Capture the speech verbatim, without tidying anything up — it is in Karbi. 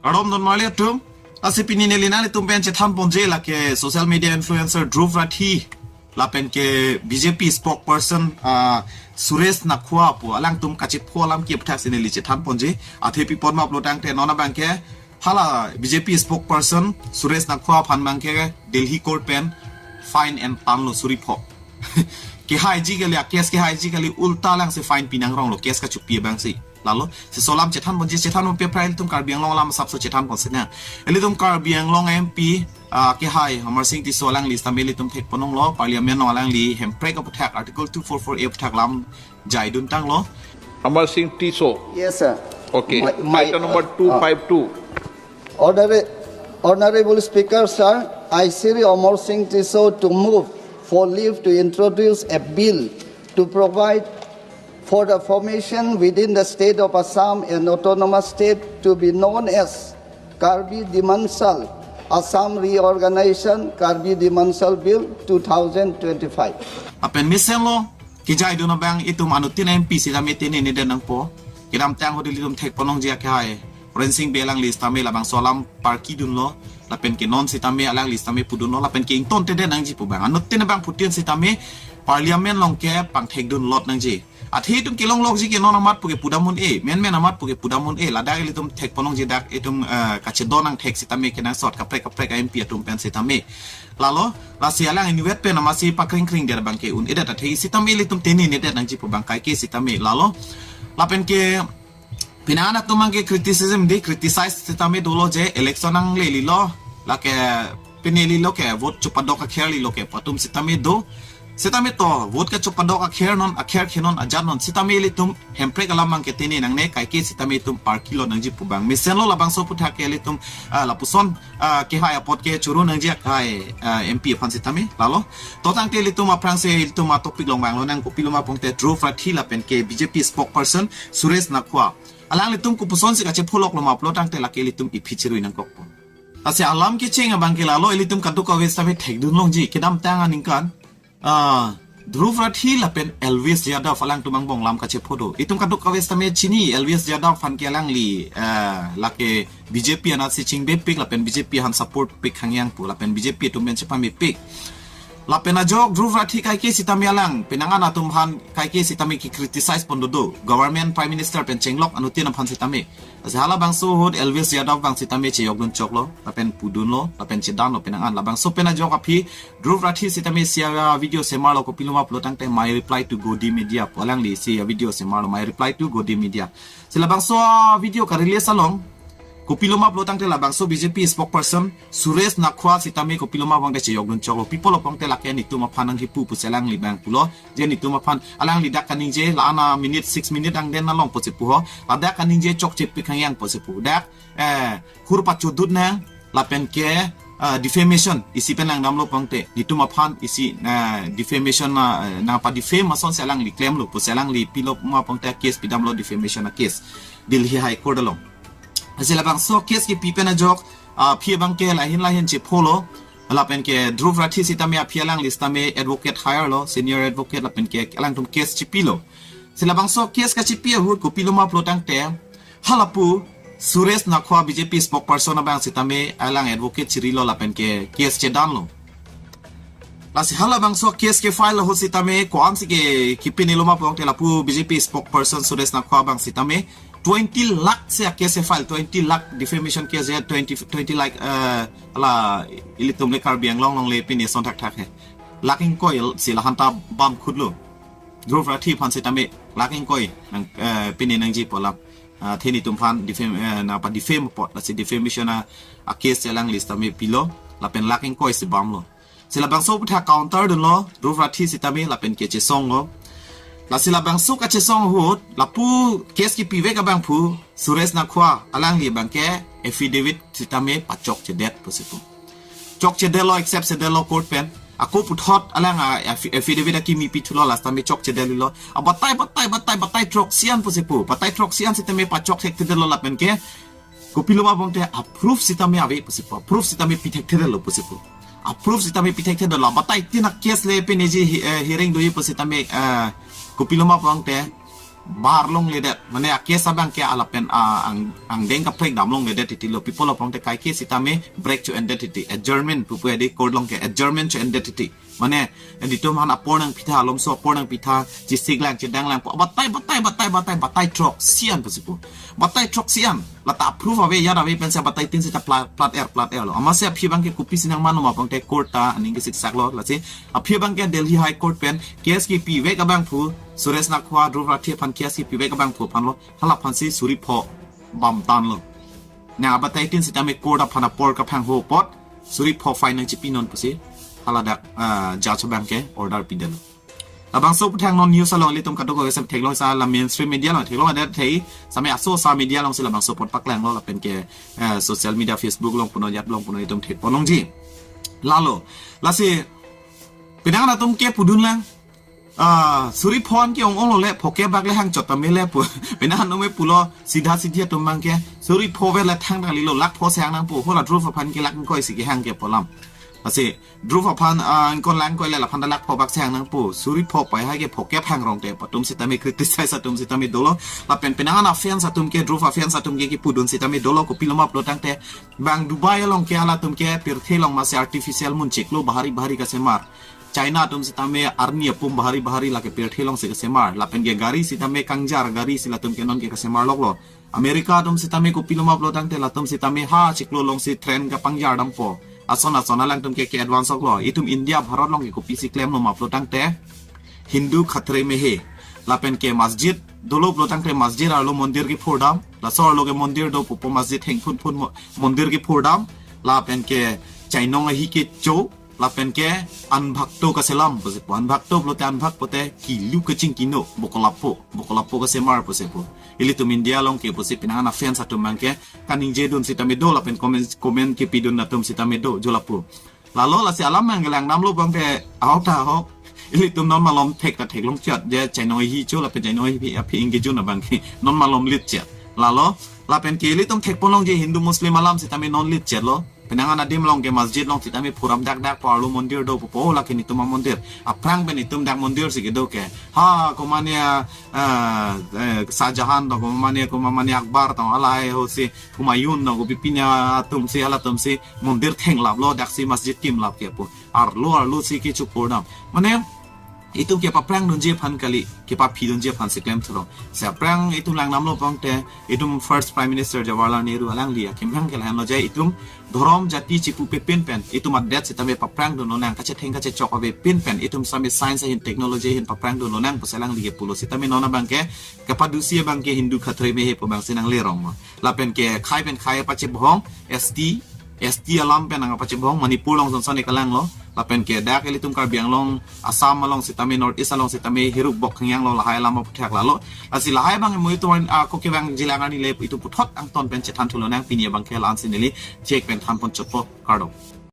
Kardom don marli atum. Lasi pini neli nanglitum pen chethan ponji lake social media influencer Dhruv Rathi lapen ke B J P spokesperson, ah, Suresh Nakhua pu alangtum kachepho alam ke aphuthak si neli chethan ponji. Athe pi apot ma pulo tangte non abang ke hala B J P spokesperson Suresh Nakhua aphan abang ke Delhi court pen fine and tan lo suri pho. Kehaiji kali, a case kehaiji kali, ulta lang si fine pinangrong lo, case kachopi abang si. Lalo, si laso alam chethan ponji, chethan ponpe prai ilitum Karbi Anglong alam asapso chethan ponsi nang. Ilitum Karbi Anglong M P, ah, kehai Amarsing Tisso alangli sitame ilitum thek ponlong lo, Parliament along alangli Hemprek aphuthak, Article two four four A aphuthak lam jaidun tanglo. Amarsing Tisso. Yes, sir. Okay. My- my- Item number uh, two five two. Honora- Honorable Speaker, sir, I, Shri Amarsing Tisso, to move for leave to introduce a bill to provide for the formation within the state of Assam an autonomous state to be known as Karbi Dimansal Assam Reorganization Karbi Dimansal Bill two thousand twenty-five. Lapen mesenlo, kejaidun abang itum anuttin M P sitame tene nedet nangpo. Kedamtang ahut ilitum thek ponlongji akehai Rensing Bey alangli sitame labangso alam parkidunlo. Lapen ke non sitame alangli sitame pudunlo. Lapen ke ingtontedet nangji pu abang. Anuttin abangphutin sitame Parliament along ke pangthekdun lot nangji. Athe itum kelong lokji ke non amat puke pudam un-e, menmen amat puke pudam un-e, ladak ilitum thek ponlongji dak itum, eh, kachedon angthek sitame kenangsot kaprek kaprek M P atum pen sitame. Lalo, lasi alang inutvet pen amatsi pakring kring der abang ke un-edet athe sitame ilitum tene nedet nangji pu abang kaike sitame. Lalo, lapen ke penang atum abang ke criticism di, criticize sitame dolo je election nanglelelo, lake pine lelo ke vote chopadok akher lelo ke pu atum sitame do. Sitame to, vote kachopadok akher non, akher khenon ajat non, sitame ilitum Hemprek alam abang ke tene nangne, kaike sitame itum parkilo nangji pu abang. Mesenlo labangso aphuthak ke ilitum, ah, lapuson, ah, kehai apot ke choro nangji akehai, ah, M P aphan sitame, lalo. To tangte ilitum aphrangsi ilitum atopic along vanglo nang, kopilo ma pulote Dhruv Rathi lapen ke B J P spokesperson Suresh Nakhua. Alanglitum kopuson si kachepholoklo ma pulo tangte lake ilitum iphi cherui nangkokpo. Lasi alam kecheng abang ke lalo, ilitum kadokave sitame thekdun longji, kedamtang aningkan, ah, Dhruv Rathi lapen Elvis Yadav alangtum angbong lam kachepho do. Itum kadokave sitame chini Elvis Yadav aphan ke alangli, ah, lake B J P anatsi chingbepik lapen B J P aphan support pik hangyang pu lapen B J P atum pen chepamepik. Lapen ajok Dhruv Rathi kaike sitame alang penang an atum aphan kaike sitame kecriticize pon dodo. Government, Prime Minister pen chenglok anuttin aphan sitame. Lasi halabangso ahut Elvis Yadav abang sitame cheyokdun choklo, lapen pudunlo, lapen chedanlo penang an. Labangso pen ajok aphi Dhruv Rathi sitame isi avideo semarlo, kopilo ma pulo tangte My Reply to Godi Media pu alangli isi avideo semarlo, My Reply to Godi Media. Si labangso avideo ka-release along kopilo ma pulo tangte labangso B J P spokesperson Suresh Nakhua sitame kopilo ma pulote cheyokdun choklo. Pi apotlo pulote lake netum aphan nanghipu pusi alangli abang pulo. Je netum aphan alangli dak kaningje la-an a-minute, six minute angden along pusi pu ho. Ladak kaningje chokche pik hangyang pusi pu. Dak, eh, hur pachodut nang lapen ke, eh, defamation isi pen nangdamlo pulote. Netum aphan isi, eh, defamation na, eh, nangpa-defame asonsi alangli klemlo pusi alangli pilo ma pulote case pidamlo, defamation a-case Delhi High Court along. Lasi labangso case kepi pen ajok, ah, aphi abang ke lahin lahin chepholo. Lapen ke Dhruv Rathi sitame aphi alangli sitame advocate hire lo, senior advocate, lapen ke alangtum case chepilo. Si labangso case kachepi ahut kopilo ma pulo tangte, halapu Suresh Nakhua B J P spokesperson abang sitame alang advocate chirilo lapen ke case chedanlo. Lasi halabangso case ke-file ahut sitame ko-ansi ke kipinelo ma pulote lapu B J P spokesperson Suresh Nakhua abang sitame twenty lakh si a-case file, twenty lakh defamation case ya, twenty, twenty lakh, eh, la ilitum le Karbi Anglong along le pine son thakthak he. Lakh ingkoi si lahanta bam khutlo. Dhruv Rathi aphan sitame lakh ingkoi nang, eh, pine nangji pu alam. Ah, athe netum aphan defam-, eh, nangpa-defame apot, lasi defamation a, a-case alangli sitame pilo, lapen lakh ingkoi si bamlo. Si labangso aphuthak counter dunlo, Dhruv Rathi sitame lapen ke chesonglo. Lasi labangso kachesong ahut, lapu case kepivek abangphu, Suresh Nakhua, alangli abang ke affidavit sitame pachokchedet pusi pu. Chokchedetlo, accept chedetlo court pen. Ako puthot alang a affi-, affidavit akimi pithulo, la sitame chokchedetlo. Abatai, batai, batai, batai throksi an pusi pu. Batai throksi an sitame pachok thekthedetlo lapen ke kopilo ma pulote a-proof sitame ave pusi pu. A-proof sitame pithekthedetlo pusi pu. A-proof sitame pithekthedetlo. Batai tin a-case le pineji he-, eh, hearing doji pu sitame, eh, kopilo ma pulote bar longledet, mane a case abang ke lapen a ang angdeng kaprek dam longledet titi lo. Pi apot lo pute kaike sitame break cho-endet titi, adjournment pupu edi court along ke adjournment cho-endet titi. Mane editum aphan apor nangpitha, alomso apor nangpitha, chesik lang, chedang lang, batai, batai, batai, batai, batai throksi an pusi pu. Batai throksi an. Lata approve ave, ya ave pensi batai tin sita plat, plat er, plat er lo. Amatsi aphi abang ke kopisi nangman ma pute court ta aning kesiksak lo, lasi aphi abang ke Delhi High Court pen case kepivek abangphu, Suresh Nakhwa, Dhruv Rathi aphan case kepivek abangphu aphan lo, hala aphansi suri pho bamtan lo. Na batai tin sitame court aphan apor kaphangho apot, suri pho fine nangchipinon pusi, hala dak, ah, judge abang ke order pidetlo. Labangso aphuthak non news along ilitum kadokave sem theklong, sa la mainstream media along theklongledet, thei same aso sa media alongsi labangso apot paklang lo, lapen ke, eh, social media, Facebook along punon, yap along punon itum thekpon longji. Lalo, lasi penang atum ke pudun lang, ah, suri pho an ke ong-ong lo le, phokep bak le hang chot tame le pu. Penang atum ke pulo, sidha sidhi atum abang ke suri pho ave le thangtang lilo, lakh pho si hang nangpo, hala Dhruv aphan ke lakh ingkoi si kehang ke pu alam. Lasi Dhruv aphan, ah, ingkoi lakh ingkoi le, laphan ta lakh pho bak si hang nangpo. Suri pho pai hai ke phokep hang rong te, atum sitame criticize atum sitame dolo. Lapen penang a-fans atum ke, Dhruv a-fans atum ke kepudun sitame dolo, kopilo ma pulo tangte, bang Dubai along ke halatum ke pirthe along masi artificial mun chiklo bahari bahari kasemar. China atum sitame arni apum bahari bahari lake pirthe alongsi kesemar. Lapen ke gari sitame kangjar gari si latum ke non ke kesemar loklo. America atum sitame kopilo ma pulo tangte latum sitame ha chiklo alongsi train kapangjar dampo. Ason ason alangtum ke ke-advance oklo. Itum India, Bharat along ke kopisi klemlo ma pulo tangte, Hindu khatre mein hai. Lapen ke masjid dolo pulo tangte masjid arlo mondir kephur dam. Laso arlo ke mondir do pupo, masjid hengphun phun mo-, mondir kephur dam. Lapen ke chainong ahi kecho. Lapen ke anbhakto kaselam pusi pu. Anbhakto pulote, anbhak pute kilu kachingkino, bokolapo, bokolapo kasemar pusi pu. Ilitum India along ke pusi penang a-fans atum abang ke kaningje dun sitame do, lapen comment, comment kepidun atum sitame do, jo lapu. Lalo lasi alam abang ke langdamlo abang ke ahok ta ahok. Ilitum non malom thek ta theklong chot, je chainong ahi cho lapen chainong ahi aphi, aphi ingkejun abang ke non malom lit chot. Lalo, lapen ke ilitum thekpon longji Hindu Muslim alam sitame non lit chotlo. Penang adim along ke masjid along sitame phuram dak dak pu, arlo mondir do pupo, lake netum amondir. Aphrang pen itum dak mondir si kedo ke. Ha, komane a, ah, eh, Shah Jahan do, komane, komane Akbar do, lahai ho si, Humayun do, kopi pine atum si, halatum si mondir thenglaplo, daksi masjid kimlap ke pu. Arlo, arlo si kecho kordam. Mane, itum kepaphrang dunji aphan kali, kepaphi dunji aphan si klem thurong. Si aphrang itum langdamlo pangte, itum First Prime Minister Jawaharlal Nehru alangli akemhang ke lahenlo je, itum dhorom jati chipupe pinpen, itum adet sitame paphrang dun lonang, kachetheng kachechok ave pinpen, itum sitame science ahin technology ahin paphrang dun lonang pusi alangli kepulo sitame non abang ke, kapadusi abang ke Hindu khatre mein hai pu abang si nanglerong ma. Lapen ke khai pen khai pachebohong, S T, S T alam pen nangpachebohong, Manipur along sonson ne kalanglo. Lapen ke dak ilitum Karbi Anglong, Assam along sitame, North East along sitame hiruk bok khengyang lo lahai alam aphuthak lalo. Lasi lahai abang mo itum, ah, koke abang jilang arni le itum puthot angton pen chethan thu lonang, pini abang ke la-an si neli chek pen thanpon chotpo, kardom.